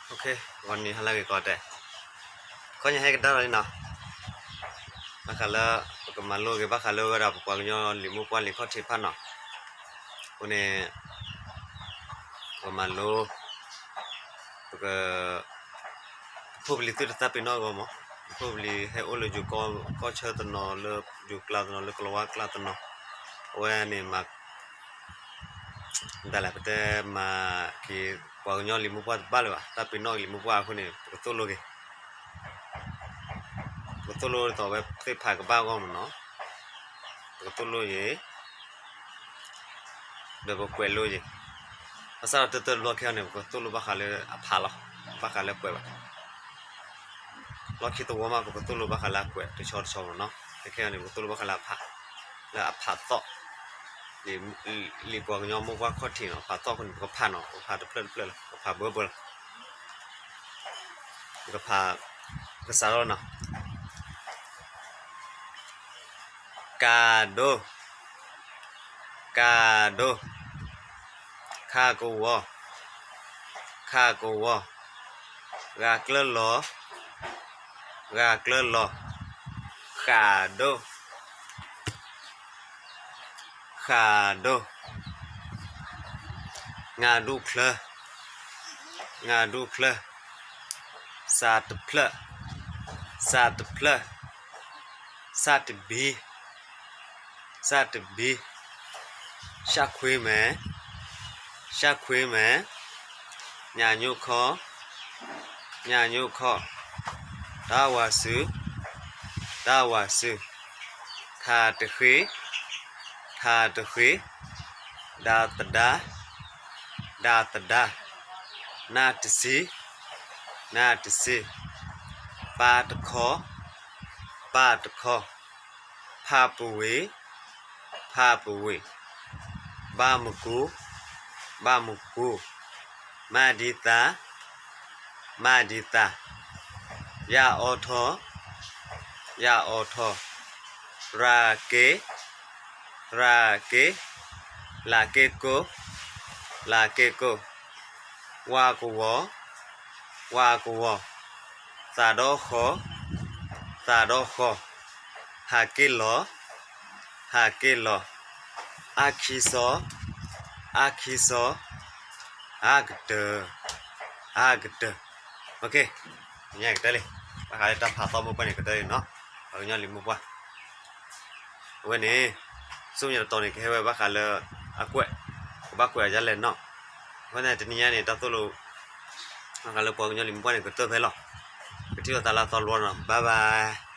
ဂီၤနံၤဟါလၢအဂ့ၤကိးဂၤဒဲး, ခီညါဟဲကဒါထီၣ်လံနီၤ, ဘၣ်ဃးလၢ ပကမၤလိက့ၤဘၣ်ဃးလၢဝဲဒၣ်ပပှၤကညီလံာ်မိၢ်ပှၢ်လံာ်ခီၣ်ထံးတဖၣ်နီၤ, အဃိန့ၣ် ပကမၤလိ ပက ပဖိပလံၤသုတသးပ့ၤနီၣ်အဂီၢ်မး, ပဖိပလံၤဟဲအိၣ်လၢယိၤကီၢ်ဆၢတနီၤ လၢယိၤကျါတနီၤ လၢကလၤဝါကျါတနီၤ, အဝဲန့ၣ်မၤ ဒ်လဲၣ် ပတဲမၤက့ၤ ပှၤကညီလံာ်မိၢ်ပှၢ်တဘၣ်လၢၤဘၣ်, တၢ်ပ့ၤနီၣ်က့ၤလံာ်မိၢ်ပှၢ်အဃိန့ၣ် ပကသိၣ်လိက့ၤ, ပကသိၣ်လိဒ်သိးဝဲသ့ၣ်တဖၣ်ကဘၣ်အဂီၢ်မးနီၤ, ပကသိၣ်လိက့ၤ ဒီးပကွဲးလိက့ၤ, ဘၣ်ဆၣ်ဒီးတၢ်တဘျီခဲအံၤန့ၣ် ပကသိၣ်လိဘၣ်ဃးလၢအဖးလီၤ, ဘၣ်ဃးလၢကွဲးဘၣ် လီၢ်ခံတဝီမး ပကသိၣ်လိဘၣ်ဃးလၢအကွဲးတဆီတဆီမးနီၤ, ခဲခဲအံၤန့ၣ် ပကသိၣ်လိဘၣ်ဃးလၢအဖး, လၢအဖးသီၣ်, လံာ်ပှၤကညီမိၢ်ပှၢ်ခီၣ်ထံးနီၤ, ဖးသီၣ်အဃိန့ၣ် ပကဖးနီၤ, ပကဖးတဖျၢၣ်တဖျၢၣ်လီၤ, ပကဖးဘၢဘၢလီၤ, ပကဖး, ပကစးထီၣ်နီၤ ကၤဒိ, ကၤဒိ, ခးကဝီၤ, ခးကဝီၤ, ဂၤကျၢၤလီၤ, ဂၤကျၢၤလီၤ, ဃးဒိ, ဃးဒိ, ငါဒူၣ်ချၢ, ငါဒူၣ်ချၢ, စးတဖျၢၣ်, စးတဖျၢၣ်, စးတဘံ, စးတဘံ, ရှခွ့မဲာ်, ရှခွ့မဲာ်, ညၣ်ညိၣ်ခီ, ညၣ်ညိၣ်ခီ, တၢ်ဝၤစု, တၢ်ဝၤစု, ထးတဃ့, ထးတဃ့, ဒၤသဒါ, ဒၤသဒါ, နၢ်တဆံ, နၢ်တဆံ, ပၢ်တခီ, ပၢ်တခီ, ဖးပဝ့ၤ, ဖးပဝ့ၤ, ဘၣ်မကူ, ဘၣ်မကူ, မၤဒံသး, မၤဒံသး, ယၣ်အီထီ, ယၣ်အီထီ, ရၤက့, ရၤက့, လၤက့ကိ, လၤက့ကိ, ဝါကဝီၤ, ဝါကဝီၤ, သးဒီဃီ, သးဒီဃီ, ဟးက့လီၤ, ဟးက့လီၤ, အါခံစီ, အါခံစီ, အါကတၢၢ်, အါကတၢၢ်, ညါကတၢၢ်လံ, ဘၣ်ဃးလၢတၢ်ဖးသီၣ်မိၢ်ပှၢ်န့ၣ်ကတၢၢ်လံနီၤ, ပှၤကညီလံာ်မိၢ်ပှၢ် အဝဲန့ၣ်, ဆူမဲာ်ညါတတီၤန့ၣ် ကဟဲဝဲဘၣ်ဃးလၢ အကွဲး, ကဘၣ်ကွဲးအီၤဒ်လဲၣ်နီၤ, အဃိန့ၣ် တနံၤညါန့ၣ် တၢ်သိၣ်လိ ဘၣ်ဃးလၢပှၤကညီလံာ်မိၢ်ပှၢ်န့ၣ် ကတၢၢ်ဖဲလီၤ, ကထံၣ်လိာ်သးလၢအသီတဘျီနီၤ, bye bye.